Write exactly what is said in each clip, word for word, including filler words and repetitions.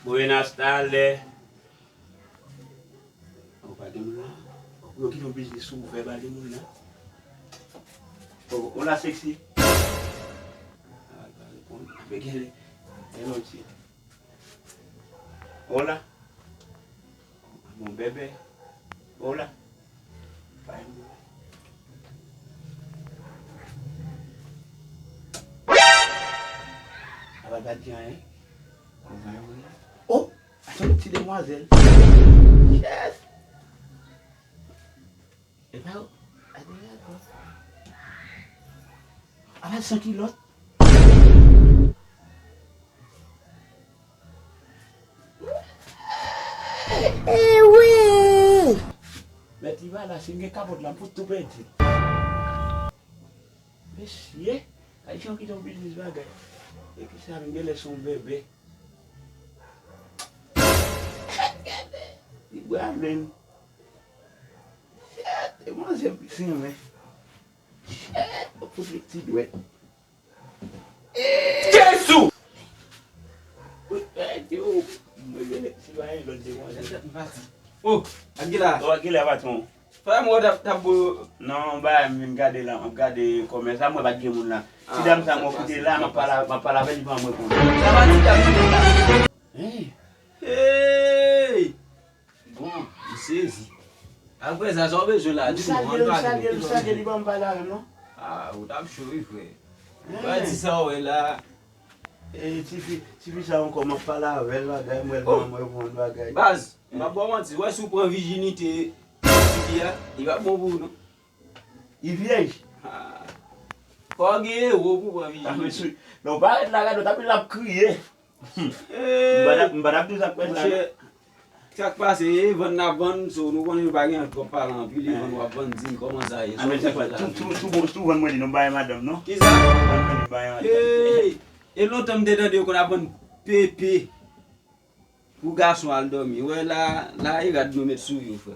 Buenas tardes. Ou pa gen moun la? Ou yo ki yon biznis ouvè ba gen moun la? Oh, hola sexy. Ah, pa reponn. Mwen gen lè. Hello, ti. Hola. Mon bébé. Hola. Bay mwen. Apa pa di anyen. Bay mwen. Oh! Atann ti demwazèl. Yes! Epa, ade, ade. Apa san kilòt. Eh wi! Mèt li pa la, si m gen kapòt la, m fout tou pèdi. Mesye, Ayisyen ki te yon biznis bagay. E ki sa, m gen lè se yon bebe. Li bwè avè m. Shit, e manzè m plis renmen. Shit, ou fout li ti dwèt. Jezi! Mwen gen lè si pa yon lòt demwazèl. Oh, Akila. Oh, Akila, patwon. Frè m wè w t ap, t ap bo. Non, bagay m vin gade la, m ap gade kòmès la, m wè pa t gen moun la. Ti dam sa m wè kite la, m ap pale, m ap pale avè l, li pa mwen konn. Sa pa ti dam nan la. Hey! Hey! Bon, m sezi. Apre sa, sa w bezwen la, di m, ann pale, m salye, m salye, li ban m pale avè m, non? Ah, ou t ap cho, wi, frè. Ou pa di sa w wè la. E, tifi, tifi sa ankò, m ap pale avè l, bagay, m wè l ban m reponn bagay. Baz, m p ap ba w manti, w wè si w pran vijinite tifi a, li p ap bon pou ou, non. Li vyèj? Ah. Fò w gen ewo pou w pran vijinite. Non, parèt la, gade, w t ap, l ap kriye. M pa t ap, m pa t ap di sa k fèt la, non. Monchè, sa k pase, e vann n ap vann, so, nou konnen nou pa gen twòp pale anpil, e vann w ap vann, di m kòman sa ye, sa w fè la. Tou, tou, tou, tou vann mwen li, nou bay madanm, non? Kisa? Vann mwen li, bay madanm. Hey! E lontan m te tande yo konn ap vann pepe pou gason al dòmi. Wè la, la e rad nou met sou yo, frè.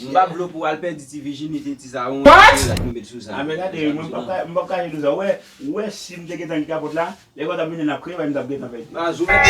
M pa vle pou w al pèdi ti vijinite ti sa, yon rad nou met sou sa. Ah, men gade, mwen m p ap ka, m p ap ka di sa. Ou wè, ou wè si m te gentan gen kapòt la, lè yo t ap mennen l ap kriye, m t ap gentan pèdi. Baz, ou mèt